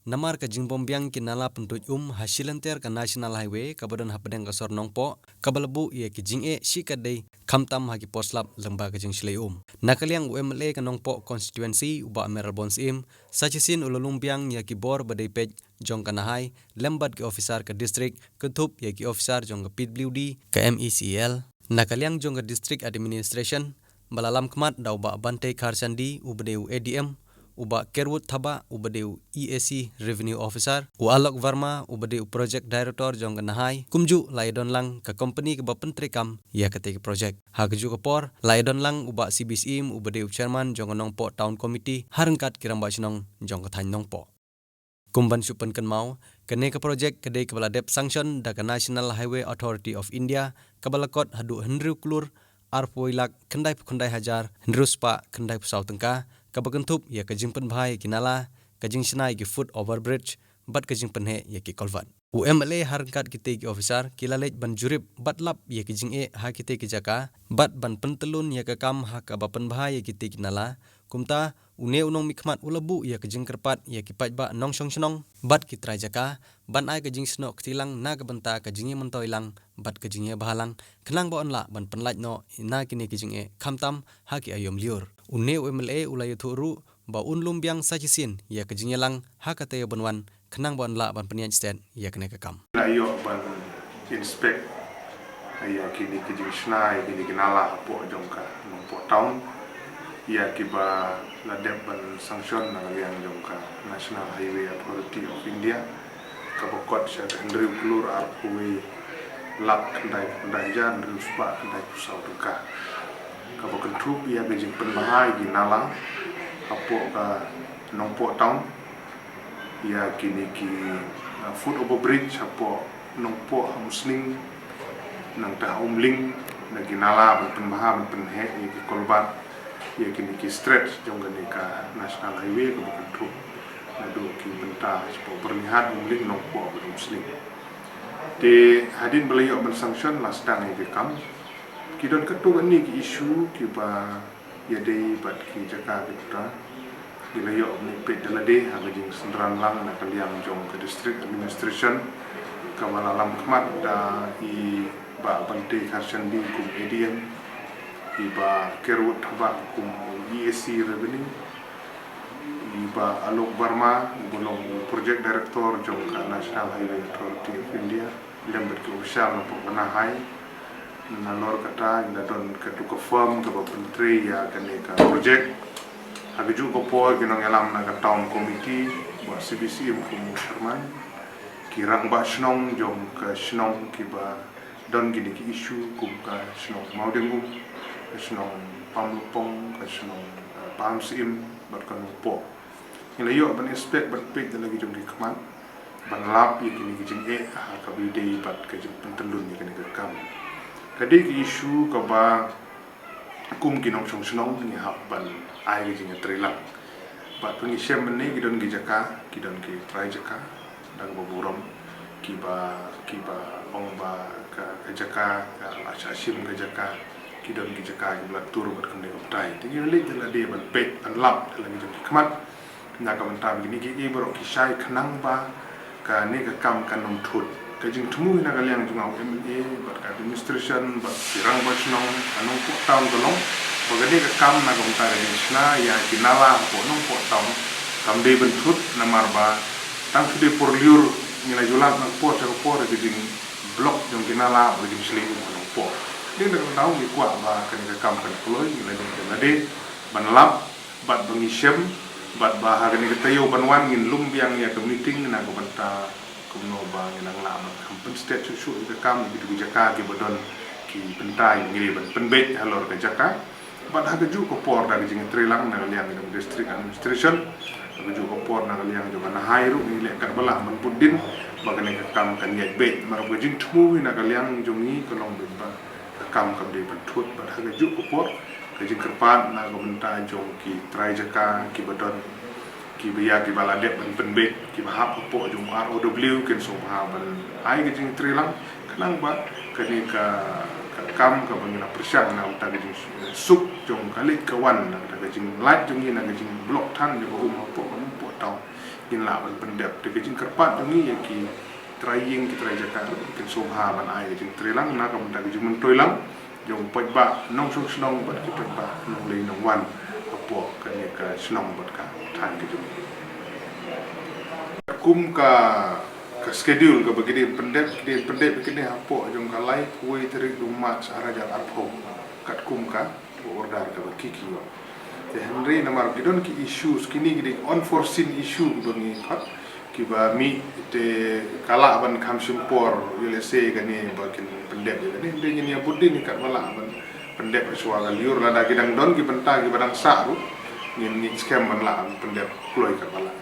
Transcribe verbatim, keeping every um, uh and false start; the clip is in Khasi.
namar ka jingbymbiang ki nala pyntuid um ha shilynter ka National Highway kaba don hapdeng ka sor Nongpoh, kaba la buh ïa ki jingeh shikatdei khamtam ha ki por slap lyngba ka jingshlei um. Na ka liang u M L A ka Nongpoh constituency u Bah Mayral Born Syiem, sa shisien u la lum biang ïa ki bor ba dei peit jong ka NHAI lem bad ki officer ka district, kynthup ïa ki officer jong ka P W D, ka M E C L. Na ka liang jong ka district administration, ba la lam khmat da u Bah Bante Kharshandi uba dei u A D M, u Bah Kerwood Thabah uba dei u E A C Revenue Officer, u Alok Verma uba dei u Project Director jong ka NHAI, kumjuh la ïadon lang ka company kaba pyntreikam ïa katei ka project. Ha kajuh ka por, la ïadon lang u Bah C B Syiem uba dei u Chairman jong ka Nongpoh Town Committee, ha ryngkat ki rangbah shnong jong ka thaiñ Nongpoh. Kum ban shu pynkynmaw, kane ka project ka dei kaba la dep sanction da ka National Highway Authority of India, kaba la kot haduh hynriew klur arphew lak khyndai phew khyndai hajar hynriew spah khyndai phew saw tyngka, kaba kynthup ïa ka jingpynbha ïa ki nala, ka jingshna ïa ki foot over bridge, bad ka jingpynheh ïa ki kulvat. U M L A ha ryngkat kitei ki officer ki la leit ban jurip bad lap ïa ki jingeh ha kitei ki jaka, bad ban pyntyllun ïa ka kam ha kaba pynbha ïa kitei ki nala. Kumta, une u nongmihkhmat u la buh ïa ka jingkyrpad ïa ki paidbah nongshong shnong bad ki trai jaka ban ai ka jingsnoh kti lang na ka bynta ka jingïamyntoi lang bad ka jingïabha lang, khnang ba yn lah ban pynlait noh na kine ki jingeh khamtam ha ki aïom lyiur. Une u M L A u la ïathuh ruh ba un lum biang sa shisien ïa ka jingïalang ha ka taïew ban wan, khnang ba yn lah ban pynïaid stet ïa kane ka kam. La ïoh ban inspect ïa kine ki jingshna ïa kine ki nala hapoh jong ka Nongpoh Town, ïa kiba la dep ban sanction na ka liang jong ka National Highway Authority of India, kaba kot sha ka hynriew klur arphew lak khyndai phew khyndai hajar hynriew spah khyndai phew saw tyngka, kaba kynthup ïa ka jingpynbha ïa ki nala hapoh ka Nongpoh Town, ïa kine ki, uh, foot over bridge hapoh Nongpoh ha Umsning, nangta ha Umling, na ki nala ban pynbha ban pynheh ïa ki kulvat ïa kine ki stretch jong kane ka National Highway kaba kynthup naduh ki bynta shapoh Byrnihat, Umling, Nongpoh bad Umsning. Te hadien ba la ïoh ban sanction la sdang ïa ka kam. Ki don katto katne ki issue kiba ïadei bad ki jaka ki puta, ki la ïoh ban peit da lade ha ka jingsynran lang na ka liang jong ka district administration, kaba la lam khmat da i Bah Bante Kharshandi kum A D M, i Bah Kerwood Thabah kum E A C Revenue, i Bah Alok Verma uba long u project director jong ka National Highway Authority of India, lem bad ki official na pok na hai. Nalor kata ngi la don katu ka firm kaba pyntrei ïa kane ka project. Ha kajuh ka por ki nongïalam na ka town committee, Bah C B C kum u chairman, ki rangbah shnong jong ka shnong kiba don kine ki issue kum ka shnong Mawdiangum, ka shnong Pamlupong, ka shnong, eh, Pamsyiem bad ka Nongpoh. Ngi la ïoh ban inspect ban peit da la ki jong ki khmat ban lap ïa kine ki jingeh ha kaba ïadei bad ka jingpyntyllun ïa kane ka kam. Ka dei ka issue kaba kum ki nongshong shnong ngi hap ban ai ka jingïatreilang. Bad pynïashem mynne ki don ki jaka, ki don ki trai jaka da kaba burom, kiba, kiba ong ba ka, ka jaka ka la shah shim ka jaka, ki don ki jaka kiba la tur bad kumne kumtai. Te ngi leit da lade ban peit ban lap da la ki jong ki khmat. Na ka bynta ba kine kiei kiei baroh ki shai khnang ba kane ka kam kan ym thut. Ka jingthmu na ka liang jong nga u M L A bad ka administration bad ki rangbah shnong ka Nongpoh Town ka long ba kane ka kam na ka bynta ka jingshna ïa ki nala hapoh Nongpoh Town kam dei ban thut, namar ba tang shu dei por lyiur ngi la ju lap na ka por sha ka por ka jingblock jong ki nala bad ka jingshlei um ha Nongpoh. Dei na ka bynta ngi kwah ba kane ka kam kan kloi, ngi la dei da lade ban lap bad ba ngi shem, bad ba ha kane ka taïew ban wan ngin lum biang ïa ka meeting na ka bynta kumno ba ngin nang lah ban kham pynstet shuh shuh ïa ka kam ïa kitu ki jaka kiba don ki bynta ïa ngi ban pynbeit halor ka jaka. Bad ha kajuh ka por da ka jingïatreilang na ka liang jong district administration, ha kajuh ka por na ka liang jong ka NHAI ruh ngi leh katba lah ban bud dien ba kane ka kam kan ïaid beit. Namar ba ka jingthmu na ka liang jong ngi ka long ba ka kam kam dei ban thut, bad ha kajuh ka por ka jingkyrpad na ka bynta jong ki trai jaka kiba don, kiba ïa kiba la dep ban pynbeit, kiba hap hapoh jong R O W kin sngewbha ban ai ka jingtreilang khnang ba kane ka, ka kam kaba ngi la pyrshang na ka bynta ka jingsuk jong ka leit ka wan, na ka bynta ka jinglait jong ngi na ka jingblock than jong ka um hapoh ka Nongpoh Ngin lah ban pyndep. Te ka jingkyrpad jong ngi ïa ki trai ïing ki trai jaka ruh kin sngewbha ban ai ka jingtreilang na ka bynta ka jingmyntoi lang jong u paidbah nongshong shnong bad ki paidbah nongleit nongwan hapoh kane ka shnong bad ka thaiñ ka jong ngi. Kum ka ka schedule kaba ki dei pyndep, ki dei pyndep kine hapoh jong ka laiphew tarik u March ar hajar arphew. Katkum ka order kaba ki ki ïoh. Te hynrei namar ki don ki issues, kine ki dei unforeseen issue kiba ngi khot kiba mih, te ka lah ban kham shim por, ïa lehse kane ba kin pyndep ïa kane, hynrei ngin ïa bud dien hi katba lah ban pyndep shuwa ka lyiur, lada ki dang don ki bynta kiba dang sah ruh ngin, ngin skhem ban lah ban pyndep kloi katba lah.